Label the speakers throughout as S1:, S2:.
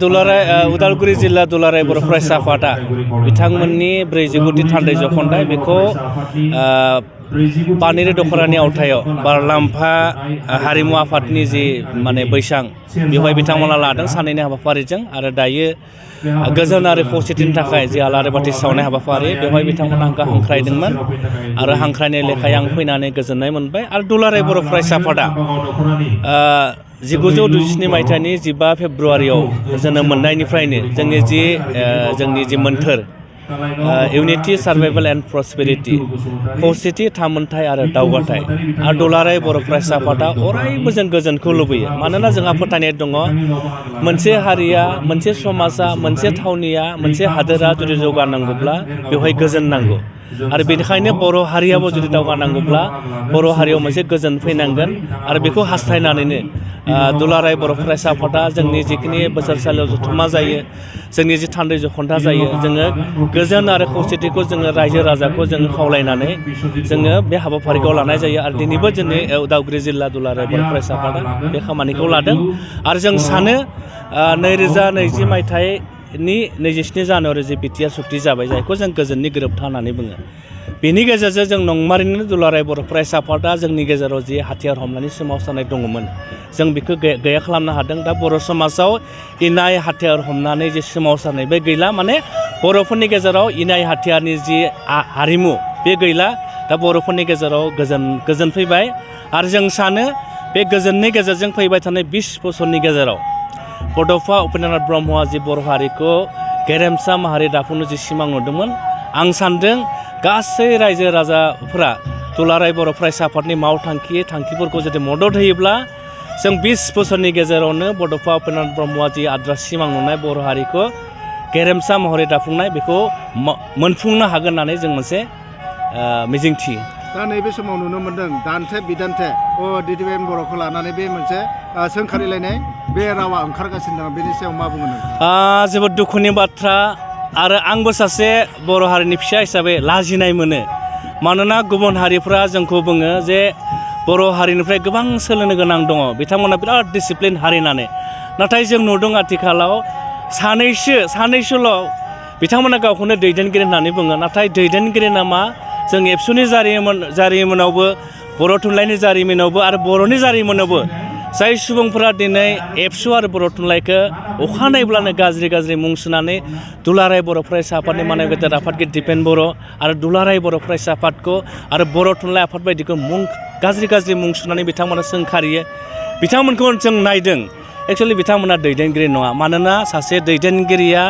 S1: दुलाराय उदालगुरि जिल्ला दुलाराय बर' फरायसा आफादा बिथांमोननि 49थि थान्दै जख'न्थाइ बेखौ पानेरि दख'रानि आवथायाव बारलाम्फा हारिमु आफादनि जि माने बैसां बेवहाय बिथांमोना लादों सानैनि हाबाफारिजों आरो दायो गोजोन आरो खौसेथिनि थाखाय जि आलारि बाथि सावनाय हाबाफारि बेवहाय बिथांमोना आंखौ हांख्रायदोंमोन आरो हांख्रायनाय लेखायै आं फैनानै गोजोननाय मोनबाय आरो दुलाराय बर' फरायसा आफादा 1927 मायथाइनि 15 फेब्रुवारियाव जोनोम मोननायनिफ्रायनो जोंनि जि मोन्थोर इउनिटि सार्भाइभेल एन्ड प्रसपेरिटि खौसेथि थामोनथाय आरो दावगाथाय आरो दुलाराय बर' फरायसा आफादा अरायबो जों गोजोनखौ लुबैयो मानोना जोंहा फोथायनाय दङ मोनसे हारिया मोनसे समाजा मोनसे थावनिया मोनसे हादोरा जुदि जौगानांगौब्ला बेवहाय गोजोन नांगौ आरो बेनिखायनो बर' हारियाबो जुदि दावगानांगौब्ला बर' हारियाव मोनसे गोजोन फैनांगोन आरो बेखौ हास्थायनानैनो दुलाराय बर' फरायसा आफादा जोंनि जिखिनि बोसोरसालियाव जथुम्मा जायो जोंनि जि थान्दै जख'न्था जायो जोङो गोजोन आरो खौसेथिखौ जोङो रायजो राजाखौ जोङो खावलायनानै जोङो बे हाबाफारिखौ लानाय जायो आरो दिनैबो जोंनि उदालगुरि जिल्ला दुलाराय बर' फरायसा आफादा बे खामानिखौ लादों आरो जों सानो 2020 मायथाइनि 27 जानुवारि जि बिटिआर सुक्ति जाबाय जायखौ जों गोजोननि गोरोबथा होननानै बुङो बेनि गेजेरजों जों नंमारैनो दुलाराय बर' फरायसा आफादा जोंनि गेजेराव जि हाथियार हमनानै सोमावसारनाय दङमोन जों बेखौ गैया खालामनो हादों दा बर' समाजाव इनाय हाथियार हमनानै जि सोमावसारनाय बे गैला माने बर'फोरनि गेजेराव इनाय हाथियारनि जि हारिमु बे गैला दा बर'फोरनि गेजेराव गोजोन फैबाय आरो जों सानो बे गोजोननि गेजेरजों फैबाय थानाय 20 बोसोरनि गेजेराव बड'फा उपेन्द्रनाथ ब्रह्मआ जि बर' हारिखौ गेरेमसा माहारि दाफुंनो जि सिमां नुदोंमोन आं सानदों गासै रायजो राजाफोरा दुलाराय बर' फरायसा आफादनि थांखिफोरखौ जुदि मदद होयोब्ला जों 20 बोसोरनि गेजेरावनो बड'फा उपेन्द्रनाथ ब्रह्मआ जि आद्रा सिमां नुनाय बर' हारिखौ गेरेमसा महरै दाफुंनाय बेखौ मोनफुंनो हागोन होननानै जों मोनसे मिजिंथियो
S2: दा नैबे समाव नुनो मोन्दों दान्थे बिदान्थे डिडिएम बर'खौ लानानै बे मोनसे सोंखारिलायनाय बे रावा ओंखारगासिनो दङ बेनि सायाव मा बुङो नोंथाङा
S1: जोबोद दुखुनि बाथ्रा आरो आंबो सासे बर' हारिनि फिसा हिसाबै लाजिनाय मोनो मानोना गुबुन हारिफ्रा जोंखौ बुङो जे बर' हारिनिफ्राय गोबां सोलोंनो गोनां दङ बिथांमोना बिराद डिसिप्लिन हारि होननानै नाथाय जों नुदों आथिखालाव सानैसोल' बिथांमोना गावखौनो दैदेनगिरि होननानै बुङो नाथाय दैदेनगिरि नामा जों एबसुनि जारिमिनावबो बर' थुनलाइनि जारिमिनावबो आरो बर'नि जारिमिनावबो जाय सुबुंफोरा दिनै एबसु आरो बर' थुनलाइखौ अखानायब्लानो गाज्रि मुं सुनानै दुलाराय बर' फरायसा आफादनि मानव गेदेर आफादगिरि दिपेन बर' आरो दुलाराय बर' फरायसा आफादखौ आरो बर' थुनलाइ आफाद बायदिखौ गाज्रि मुं सुनानै बिथांमोना सोंखारियो बिथांमोनखौ जों नायदों एक्सुवेलि बिथांमोना दैदेनगिरि नङा मानोना सासे दैदेनगिरिया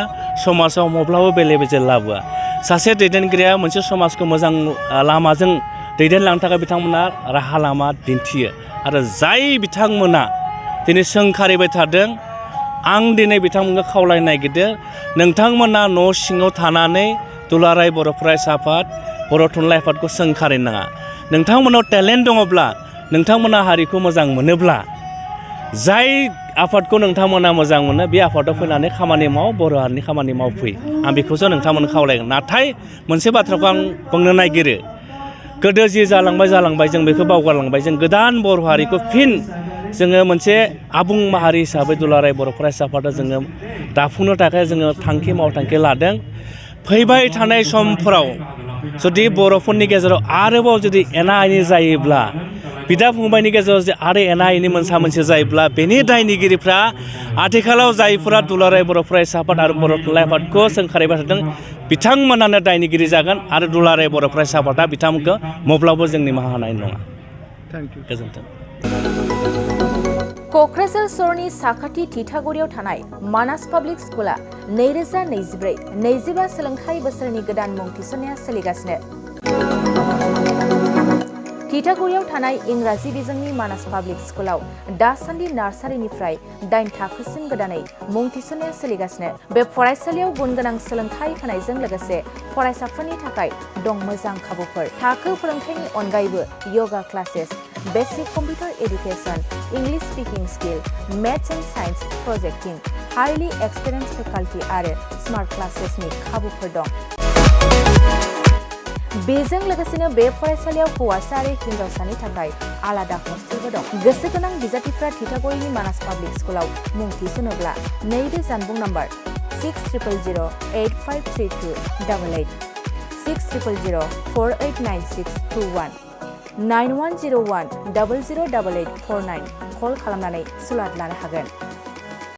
S1: समाजाव माब्लाबा बेले बेजे लाबोआ सासे दैदेनगिरिया मोनसे समाजखौ मोजां लामाजों दैदेनलांनो थाखाय बिथांमोना राहा लामा दिन्थियो आरो जाय बिथांमोना दिनै सोंखारिबाय थादों आं दिनै बिथांमोनखौ खावलायनो नागिरदों नोंथांमोना न' सिङाव थानानै दुलाराय बर' फरायसा आफाद बर' थुनलाइ आफादखौ सोंखारिनो नाङा नोंथांमोनाव टेलेन्ट दङब्ला नोंथांमोना हारिखौ मोजां मोनोब्ला जाय आफादखौ नोंथांमोना मोजां मोनो बे आफादाव फैनानै खामानि माव बर' हारिनि खामानि मावफै आं बेखौसो नोंथांमोननो खावलायगोन नाथाय मोनसे बाथ्राखौ आं बुंनो नागिरो गोदो जि जालांबाय जों बेखौ बावगारलांबाय जों गोदान बर' हारिखौ फिन जोङो मोनसे आबुं माहारि हिसाबै दुलाराय बर' फरायसा आफादा जोङो दाफुंनो थाखाय जोङो मावथांखि लादों फैबाय थानाय समफोराव जुदि बर'फोरनि गेजेराव आरोबाव जुदि एना एनि जायोब्ला बिदा फंबायनि गेजेराव जुदि आरो एना एनि मोनसे जायोब्ला बेनि दायनिगिरिफ्रा आथिखालाव जायफोरा दुलाराय बर' फरायसा आफाद आरो बर' थुनलाइ आफादखौ सोंखारिबाय थादों बिथांमोनानो दायनिगिरि जागोन आरो दुलाराय बर' फरायसा आफादा बिथांमोनखौ माब्लाबो जों निमाहा होनाय नङा गोजोन्थों
S3: क'क्राझार सहरनि साखाथि थिथागुरियाव थानाय मानास पाब्लिक स्कुला 2024-25 सोलोंथाइ बोसोरनि गोदान मुं थिसननाया सोलिगासिनो थिथागुरियाव थानाय इंराजि बिजोंनि मानास पाब्लिक स्कुलाव दासान्दि नार्सारिनिफ्राय 8 थाखोसिम गोदानै मुं थिसननाया सोलिगासिनो बे फरायसालियाव गुनगोनां सोलोंथाइ होनायजों लोगोसे फरायसाफोरनि थाखाय दं मोजां खाबुफोर थाखो फोरोंथायनि अनगायैबो yoga classes basic computer education English speaking skill maths and science projecting highly experience faculty आरो स्मार्ट क्लासेसनि खाबुफोर दं बेजों लोगोसेनो बे फरायसालियाव हौवासा आरो हिन्जावसानि थाखाय आलादा हस्टेलबो दं। गोसो गोनां बिजाथिफ्रा थिथागुरिनि मानास पाब्लिक स्कुलाव मुं थिसनोब्ला नैबे जानबुं नाम्बार 6000853288 6000489621 9101 008849 कल खालामनानै सुलाद लानो हागोन।